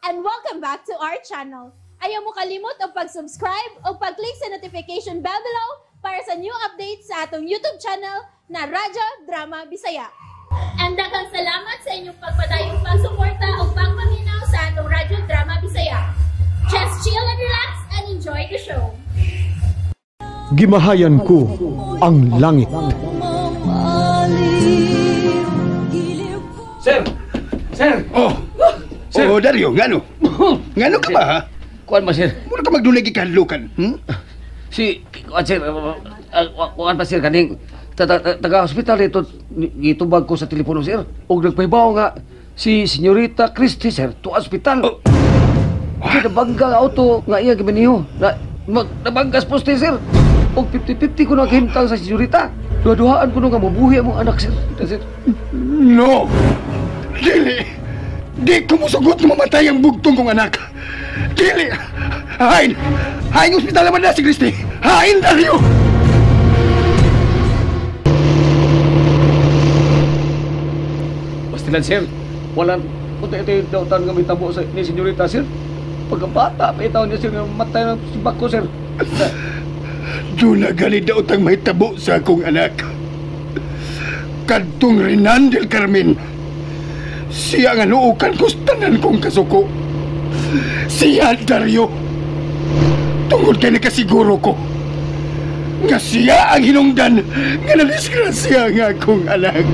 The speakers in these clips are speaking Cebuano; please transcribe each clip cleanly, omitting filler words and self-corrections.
And welcome back to our channel. Ayaw mo kalimot og pag-subscribe o pag-click sa notification bell below para sa new updates sa atong YouTube channel na Radyo Drama Bisaya. And daghang salamat sa inyong pagpadayong pagsuporta o pagpaminaw sa atong Radyo Drama Bisaya. Just chill and relax and enjoy the show. Gimahayan ko ang langit. Sir! Sir! Oh! Sir. Oh, Dario, ngano? Ngano ka ba, ha? Kuan ba, sir? Muna ka magdunay gikahadlukan, Si, kuan, sir, kuan pa, sir, kaning taga-hospital ito, gitubag ko sa telepono, sir. Og nagpahibaw nga, si Senyorita Christie, sir, to hospital. Oh. Kasi nabangga ang auto nga iya gimaniho. Nabanggas poste, sir. Og 50-50 ko na kahimtang sa senyorita. Duha-duhaan ko na nga mabuhi ang anak, sir. Sir. No! Dili! Di ko musugot na mamatay ang bugtong kong anak. Dili! Hain! Hain ospital naman na si Christie! Hain, Dario! Basta lang, sir. Walang punta ito yung dautan nga may tabo sa ni senyorita, sir. Pagkabata, may taon niya, sir, nga matay ng sibak ko, sir. Doon na gali daotang may tabo sa akong anak. Kadtong Renan del Carmen. Siya nga nuokan ko sa tanan kong kasuko. Siya, Dario. Tungod kay nakasiguro ko nga siya ang hinungdan nga nadisgrasya nga akong anak.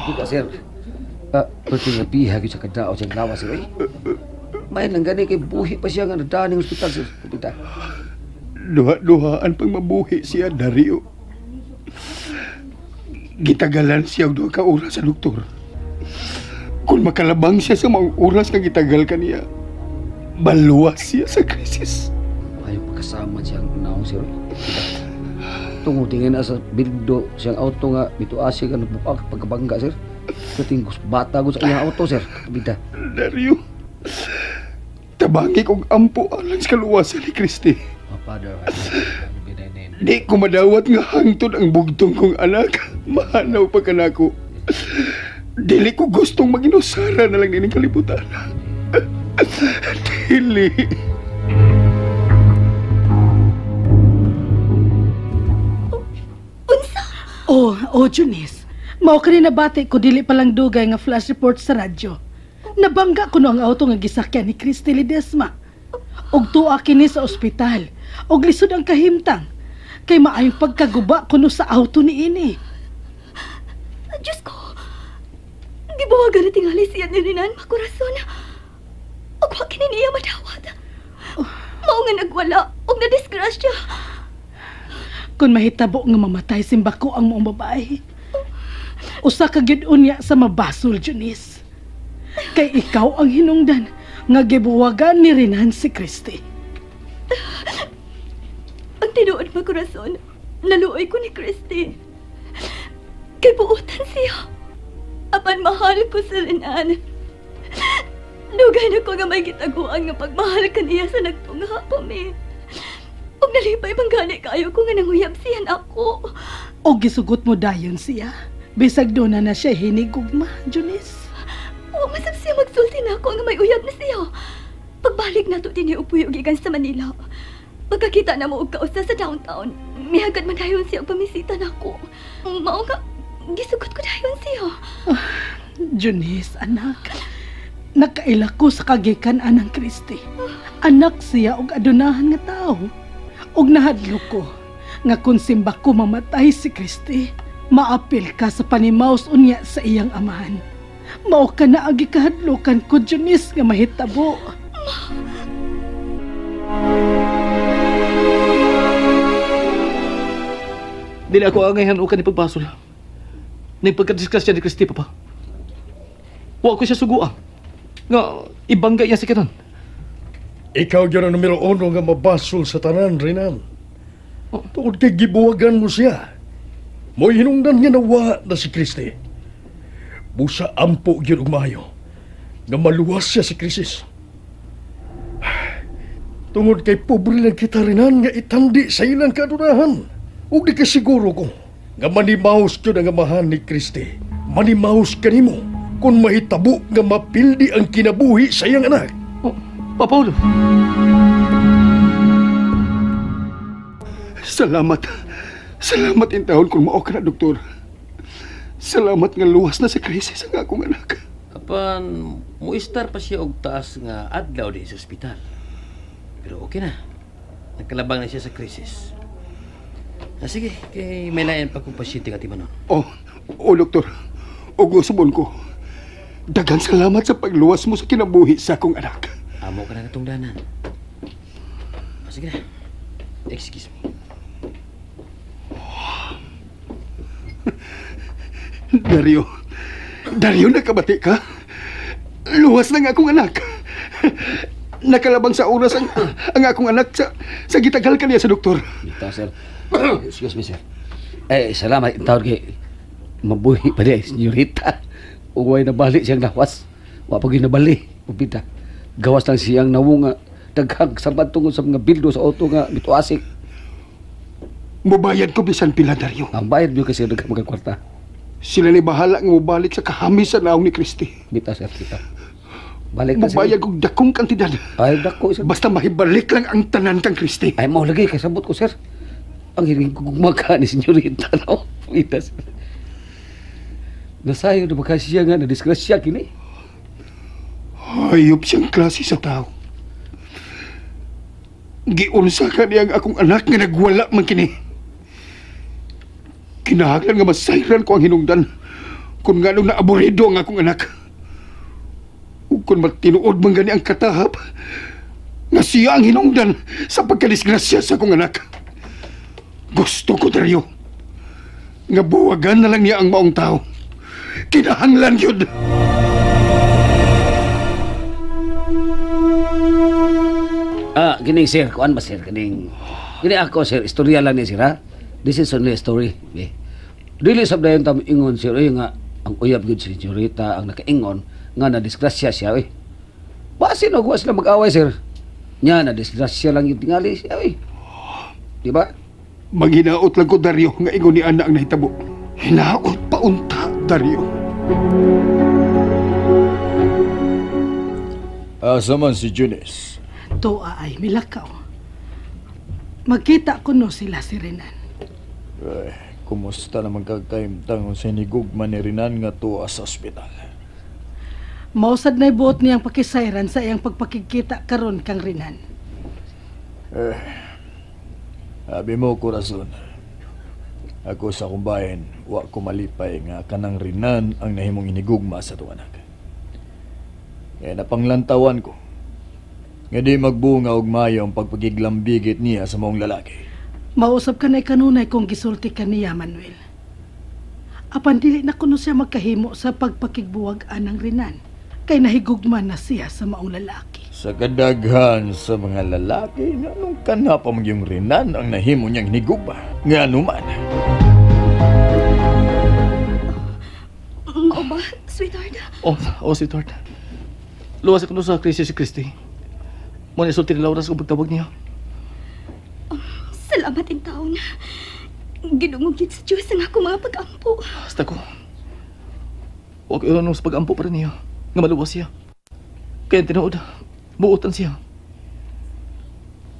Buka, sir. Pwede nga bihag yun sa kadao siyang lawa, sir. Eh, may lang gani kay buhi pa siya nga nadaan ng ospital, sir. Pwede. Duha-duhaan pang mabuhi siya, Dario. Gitagalan siya og duha ka oras sa doktor. Kung makalabang siya sa mga oras nga gitagal kaniya, baluwas siya sa krisis. Ayaw pagkasama siyang naong, sir. Tungod tingin na sa bildo siyang auto nga bituasi ka nagbuak pagkabangga, sir. Kating bata ko sa iyang auto, sir. Bida. Dario, tabangi kong ampo alang sa kaluwasan ni Christie. Di ko madawat nga hangtod ang bugtong kong anak. Mahanaw pa kanako. Dili ko gustong maginusara na lang nining kalibutan. Dili. Unsa? Oh, Junice. Mao kani nabati ko dili pa lang dugay nga flash report sa radyo. Nabangga kuno ang auto nga gisakyan ni Christie Ledesma. Og tuwa kini sa ospital. Og lisod ang kahimtang. Kay maayong pagkaguba kuno sa auto niini. Diyos ko. Gibuwagan na tingali siya ni Renan, makurason. Og wa kini niya madawat. Oh. Mao nga nagwala og nadisgrasya. Kung mahitabo nga mamatay simbako ang maong babae, usa ka gyud unya sa mabasol, Junice. Kay ikaw ang hinungdan nga gibuwagan ni Renan si Christie. Ang tinuod, makurason, naluoy ko ni Christie. Kay buotan siya. Apan mahal ko si Renan. Dugay na ko nga may gitaguan nga pagmahal kaniya sa nagtunga pa mi. Ug nalipay bang gani kayo ko nga nanguyab siya nako. O gisugot mo dayon siya. Bisag doon na siya hinigugma, Junice. Wa masab siya magsulti nako nga may uyab na siya. Pagbalik nato dinhi og puyo gikan sa Manila. Pagkakita na mo og kausa sa downtown, mihagad man dayon siya og pamisita nako. Mao nga gisugot ko dayon siya. Oh, Junice, anak. Nakaila ko sa kagikan anang Christie. Anak siya og adunahan nga tao. Og nahadlok ko nga kung simba ko mamatay si Christie, maapil ka sa panimaus unya sa iyang amahan. Mao ka na ang gikahadlokan ko, Junice, nga mahitabo. Dili ako angayhan o ni pagbasol. Ning pagkadisgrasya ni Christie, Papa. Wa ko siya suguan. Nga, ibangga niya si kanan. Ikaw yun ang numero uno nga mabasol sa tanan, Renan. Oh. Tungod kay gibuwagan mo siya. Mo'y hinungdan nga nawa na si Christie. Busa ampo yun og maayo nga maluwas siya sa krisis. Tungod kay pobre lang kita, Renan, nga itandi sa ilang kadunahan. Ug nakasiguro ko nga manimaos gyud ang amahan ni Christy. Manimaos kanimo kung mahitabo nga mapildi ang kinabuhi sa iyang anak. Oh, Pa Paulo. Salamat. Salamat intahon kung mao ka na, doktor. Salamat nga luwas na sa krisis ang akong anak. Apan, muistar pa siya og taas nga adlaw din sa ospital. Pero okay na. Nagkalabang na siya sa krisis. Ah, sige, kay may lain pa kong pasyente nga timanon. Oh, doktor. O gusubon ko. Daghang salamat sa pagluwas mo sa kinabuhi sa akong anak. Amo ka na natungdanan. Ah, sige na. Excuse me. Dario. Dario, nakabati ka? Luwas na nga akong anak. Nakalabang sa oras ang akong anak sa gitagal ka niya sa doktor. Dito, sir. Excuse me, sir. Eh, salamat. Intawad kay mabuhi pa niya, senyorita. Uway na bali siyang lawas. Wa pa gyud nabali. Pupita. Gawas lang siyang nawong daghang sabad tungod sa mga bildo sa auto nga mituasik. Mubayad ko bisan pila, Dario. Ang bayad niyo kasi daghang mga kwarta. Sila ni bahala nga mubalik sa kahamis sa naong ni Christy. Bita, sir, bita. Balik na, sir. Mubayad kog dakong kantidad. Ay, dako, sir. Basta mahibalik lang ang tanan kang Christy. Ay, mao lagi kay sabot ko, sir. Ang hiling gugmaka ni senyorita, no? Bita, sir. Nasayo na baka siya nga na-disgrasya kini. Hayop siyang klase sa tao. Giunsa ka niya ang akong anak nga nagwala man kini. Kinahanglan nga masayran ko ang hinungdan kung nganong naaburido ang akong anak. Ug kung matinuod man gani ang katahap nga siya ang hinungdan sa pagkadisgrasya sa akong anak. Gusto ko, Dario, nga buwagan na lang niya ang maong tao. Kinahanglan yun. Ah, kining sir, kuan ba sir kining? Kini ako sir, istorya lang ni sir ha. This is only a story. Eh. Dili sab dayon ta ingon sir eh, nga ang uyab gyud si senyorita ang nakaingon nga na disgrasya siya eh. Basin og wa sila mag-away sir. Nya na disgrasya lang yung tingali siya eh. Di ba? Maghinaot lang ko, Dario, nga ingon ni Ana ang nahitabo. Hinaot pa unta, Dario. Asa man si Junice? Tuwa ay milakaw. Magkita ko no sila si Renan. Ay, kumusta naman kagkaimtang sa hinigugma ni Renan nga tuwa sa ospital? Mausad na'y buot niyang pakisayran sa iyang pagpakikita karon kang Renan. Eh, abi mo kurason. Ako sa kumbahin, wa ko malipay nga kanang Renan ang nahimong inigugma sa tuwa anak. Kaya napanglantawan ko nga di magbunga og maayo ang pagpagiglambigit niya sa maong lalaki. Mausap ka na'y kanunay kung gisulti ka niya, Manuel. Apan dili na kuno siya magkahimo sa pagpakigbuwag anang Renan. Kay nahigugma na siya sa maong lalaki. Sa kadaghan sa mga lalaki, nganong kanapa man yung Renan ang nahimo niyang hinigugma? Ngano man? Mao ba, sweetheart? Oh, sweetheart. Luwas ako sa krisis si Christy. Mo ni sulti ni Laura sa pagtawag niya. Salamat in taon. Gidungog gid sa Dios ang akong mga pag-ampo. Basta ko. Wa ko iron sa pag-ampo para niya. Nga maluwas siya. Kaya tinuod, buotan siya.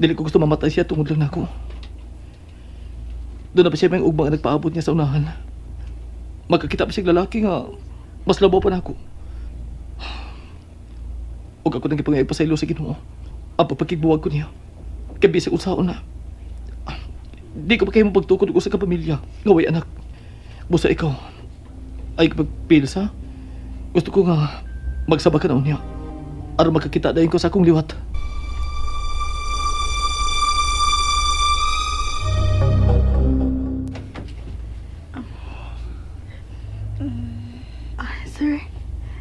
Dili ko gusto mamatay siya tungod lang nako. Doon na pa siya may ugma nga nagpaabot niya sa unahan. Magkakita pa siya lalaki nga mas labaw pa nako. Ug ako nang gipangaypasaylo sa Ginoo. Ang pagpakigbuwag ko niya. Kay bisag unsaon na. Di ko pa kayo mapagtukod ko sa kapamilya. Ngaway anak. Busa ikaw. Ay pagpilsa. Gusto ko nga magsaba ka na niya. Aron makakita dayon ko sa akong liwat. Sir,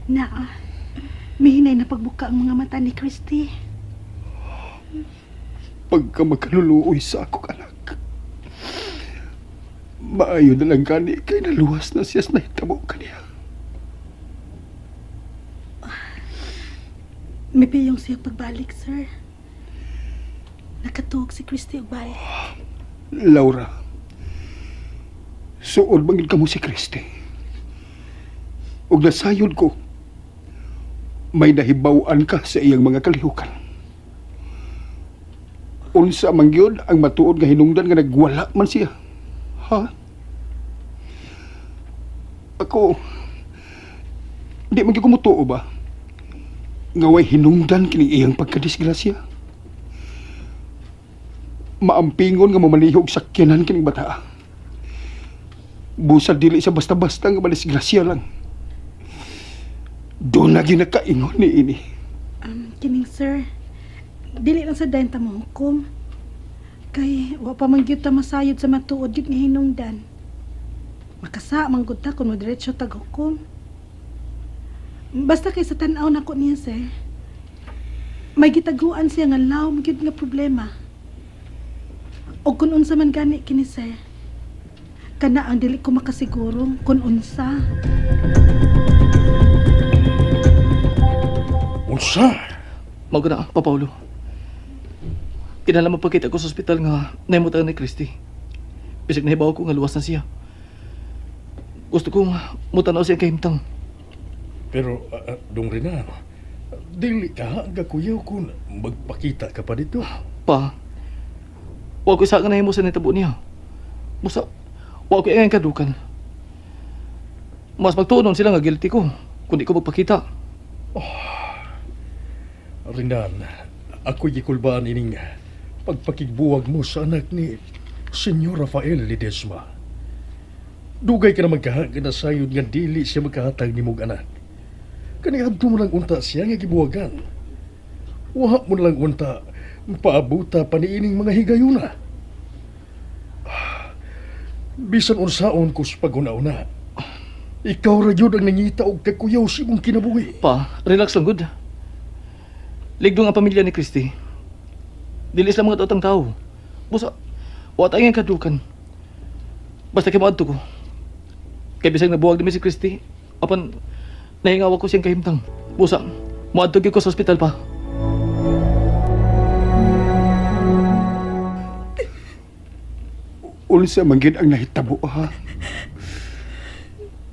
naa. Mihinay na pagbuka ang mga mata ni Christy. Pagka magkaluluoy sa akong anak, maayo na lang gani kay naluwas na siya sa nahitabo kaniya. May piyong siya pagbalik, sir. Nakatuog si Christy og balik. Laura, Suod bangin kamo si Christy. Ug nasayod ko, may nahibaw-an ka sa iyang mga kalihukan. Unsa man gyud ang matuod nga hinungdan nga nagwala man siya? Ha? Ako, di man gyud ko mutuo ba? Nga way hinungdan kini iyang pagkadisgrasya. Maampingon nga mamalihog sakyanan kining bata. Busa dili siya basta-basta nga madisgrasya lang. Doon na ginakaingon ni ini. Kining sir, dili lang sa dayon ta mohukom. Kay wa pa man gyud ta masayod sa matuod gyud nga hinungdan. Makasa man gud ta kun modiretso tag hukom. Basta kay sa tan-aw nako niya sir, may gitaguan siya nga lawom gyud nga problema. O kun unsa man gani kini sir, kana ang dili ko makasiguro kun unsa. Unsa? Mao na, Pa Paulo. Kinahanglan mapakita ko sa ospital nga nahimutangan ni Christy. Bisag nahibaw ko nga luwas na siya. Gusto kong mutanaw siya kahimtang. Pero, dong Renan, dili ka gakuyaw kung magpakita ka pa dito. Pa, wa ko isa nga nahimo sa nitabo niya. Busa, wa ko ingay kadukan. Mas magtuonon sila nga guilty ko kung di ko magpakita. Oh, Renan, ako'y gikulbaan ining pagpakigbuwag mo sa anak ni Senyor Rafael Ledesma. Dugay ka na magkahag na sayod nga dili siya magkahatag ni mong anak. Kaniadto mo lang unta siya nga gibuwagan. Wa mo lang unta paabuta pa niining mga higayuna. Bisan unsaon ko sa pag-una-una, ikaw ra gyud ang nangita og kakuyaw sa imong kinabuhi. Pa, relax lang gud. Ligdong ang pamilya ni Christy. Dili sila mga taotang tao. Busa, wa tayo nga kadukan. Basta kay moadto ko. Kay bisag nabuwag nami si Christy, apan nahingawa ko siyang kahimtang. Busa, moadto gyud ko sa ospital pa. Unsa man gyud ang nahitabo, ha?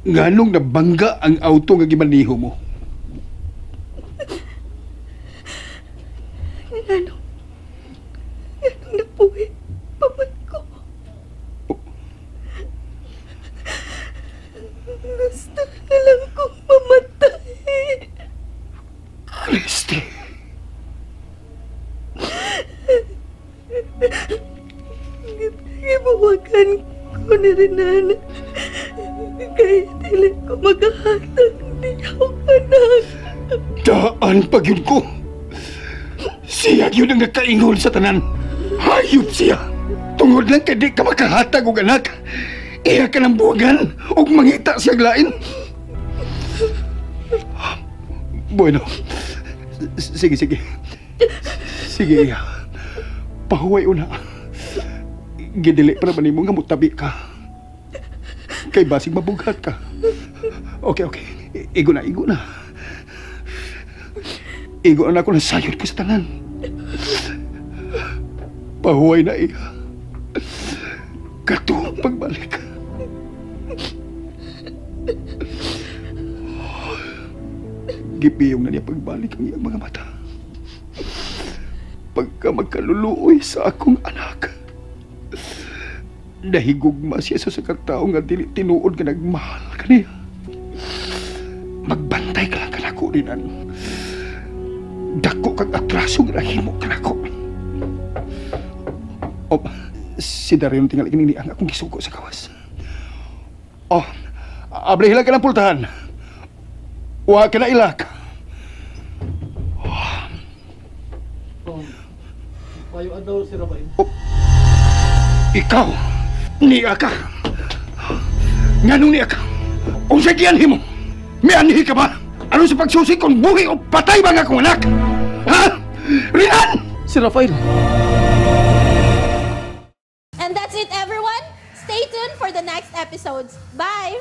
Nganong nabangga ang auto nga gimaniho mo? Nganong napuwi paman ko. Gusto na lang kong mamatay. Christy. Gibuwagan ko ni Renan. Kaya dili ko maghahatag niya og anak. Daan pa gyud ko. Siya gyud ang nakaingon sa tanan. Hayop siya. Tungod lang kay di ka makahatag og anak, iya ka ng buwagan og mangita siyang lain. Bueno, sige, sige. Sige, iya. Pahuway una. Gidili pa naman nimo nga mutabi ka. Kay basig mabughat ka. Okay, okay. Igo na, igo na. Igo na ako nasayod ko sa tanan. Pahuway na iya. Katong pagbalik. Gipiyong na niya pagbalik ang iyang mga mata. Pagka magkaluluoy sa akong anak. Nahigugma siya sa katao nga dili tinuod nga nagmahal kaniya. Magbantay ka lang kanako, Renan. Dako kag atraso nga nahimo kanako. Oh, si Dario tingali kining ang akong gisugo sa gawas. Oh, abrihi lang ka ng pultahan. Wa ka na ilak. Oh, payo daw si Rafael. Oh, ikaw, niya ka. Nganong niya ka? Unsa gianhi mo? Mianhi ka ba? Ano sa pagsusi kung buhi o patay ba nga akong anak? Ha? Renan! Si Rafael. And that's it, everyone. Stay tuned for the next episodes. Bye!